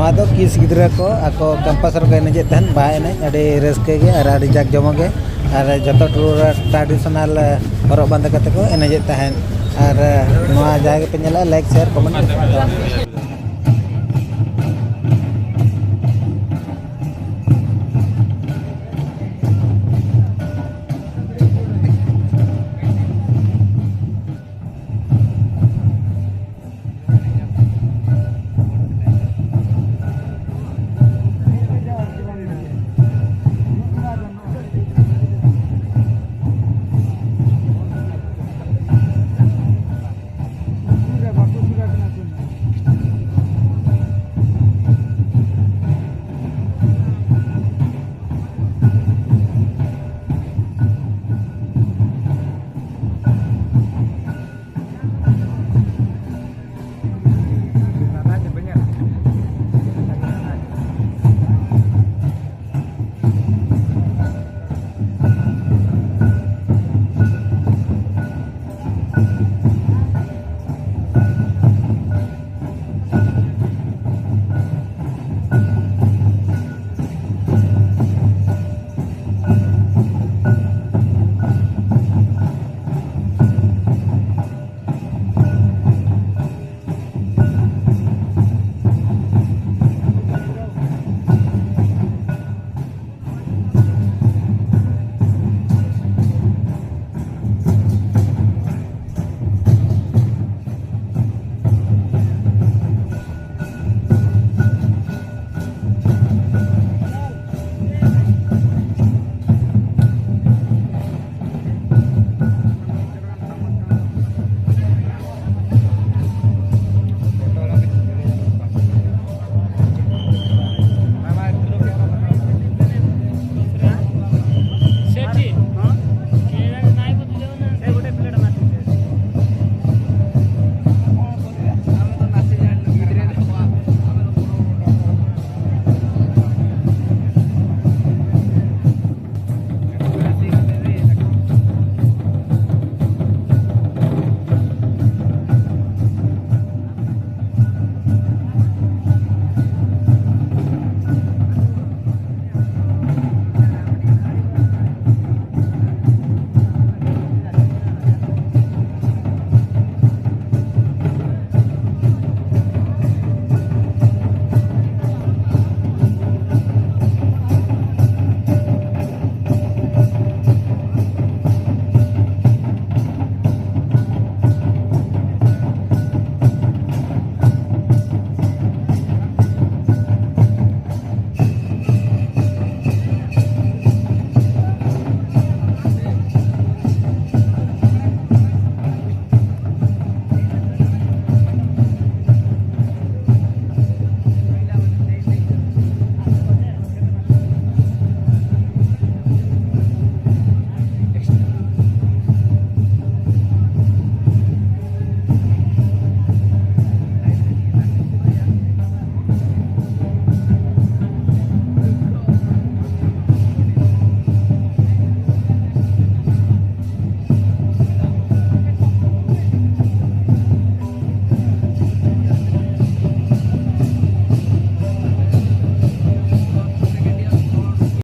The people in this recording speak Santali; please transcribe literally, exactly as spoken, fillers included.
ᱱᱚᱣᱟ ᱫᱚ ᱠᱤᱥ ᱜᱤᱫᱽᱨᱟᱹ ᱠᱚ ᱟᱠᱚ ᱠᱮᱢᱯᱟᱥ ᱨᱮᱠᱚ ᱮᱱᱮᱡᱮᱫ ᱛᱟᱦᱮᱸᱫ ᱵᱟᱦᱟ ᱮᱱᱮᱡ, ᱟᱹᱰᱤ ᱨᱟᱹᱥᱠᱟᱹ ᱜᱮ ᱟᱨ ᱟᱹᱰᱤ ᱡᱟᱠ ᱡᱚᱢᱚᱠ ᱜᱮ᱾ ᱟᱨ ᱡᱚᱛᱚ ᱴᱨᱟᱰᱤᱥᱚᱱᱟᱞ ᱦᱚᱨᱚᱜ ᱵᱟᱸᱫᱮ ᱠᱟᱛᱮ ᱠᱚ ᱮᱱᱮᱡᱮᱫ ᱛᱟᱦᱮᱸᱫ᱾ ᱟᱨ ᱱᱚᱣᱟ ᱡᱟᱦᱟᱸ ᱜᱮᱯᱮ ᱧᱮᱞᱟ, ᱞᱟᱭᱤᱠ, ᱥᱮᱭᱟᱨ, ᱠᱚᱢᱮᱱᱴ ᱯᱮ ᱛᱟᱵᱚᱱ ᱯᱮ᱾